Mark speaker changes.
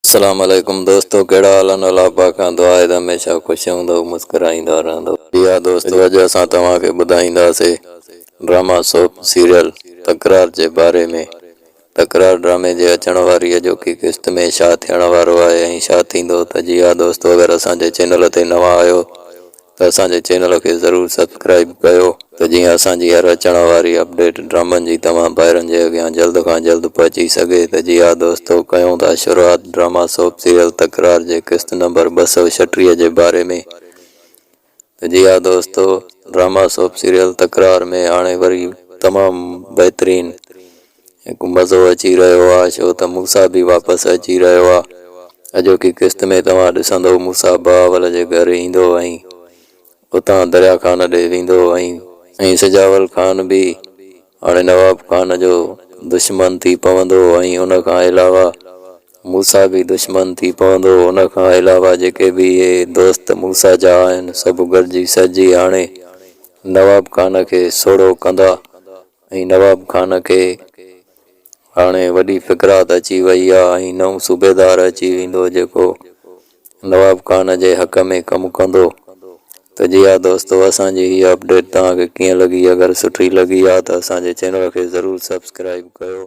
Speaker 1: السلام عليڪم دوستو ڪهڙا حال آهن الله پاڪ کان دعا آهي ته هميشه خوش هوندؤ مسڪرائيندا رهندؤ. جي ها دوستو اڄ اسان توهان کي ٻڌائينداسي ڊراما سوپ سيريل تڪرار جي باري ۾ تڪرار ڊرامي جي اچڻ واري اڄوڪي قسط ۾ ڇا ٿيڻ وارو آهي ۽ ڇا ٿيندو ته جي ها دوستو اگر اسان جي چينل تي نوان آهيو ته اسان جي چينل کي ضرور سبسڪرائيب ڪيو ته جيئن اسان جي هر اچڻ واري اپڊيٽ ڊرامن جي توهان ڀائرن جي اڳيان جلد کان جلد پهچي سگهي ته جي ها دوستو ڪيون ٿا شروعات ڊراما سوپ سيريل تڪرار جي قسط نمبر 236 جي باري ۾ ته جي ها دوستو ڊراما سوپ سيريل تڪرار ۾ هاڻي وري تمام بهترين هڪ مزو اچي رهيو آ ڇو ته موسيٰ به واپس اچي رهيو آ. اڄوڪي قسط ۾ توهان ڏسندو موسيٰ بهاول جي گهر ايندو ۽ اتان دريا خان ڏي ويندو ۽ ۽ سجاول خان به هاڻي نواب خان جو دشمن ٿي پوندو ۽ ان کان علاوه موسيٰ به دشمن ٿي پوندو ان کان علاوه جيڪي به اهي دوست موسيٰ جا آهن سڀ گڏجي سڏجي هاڻي نواب خان کي سوڙهو ڪندا. ۽ نواب خان کي هاڻي وڏي فڪرات اچي وئي آ ۽ نئون صوبيدار اچي ويندو جيڪو نواب خان جي حق ۾ ڪم ڪندو ته جي ها دوستو اسان جي هي اپڊيٽ توهان کي ڪيئن لڳي اگر سٺي لڳي آ ته اسان جي چينل کي ضرور سبسڪرائيب ڪيو.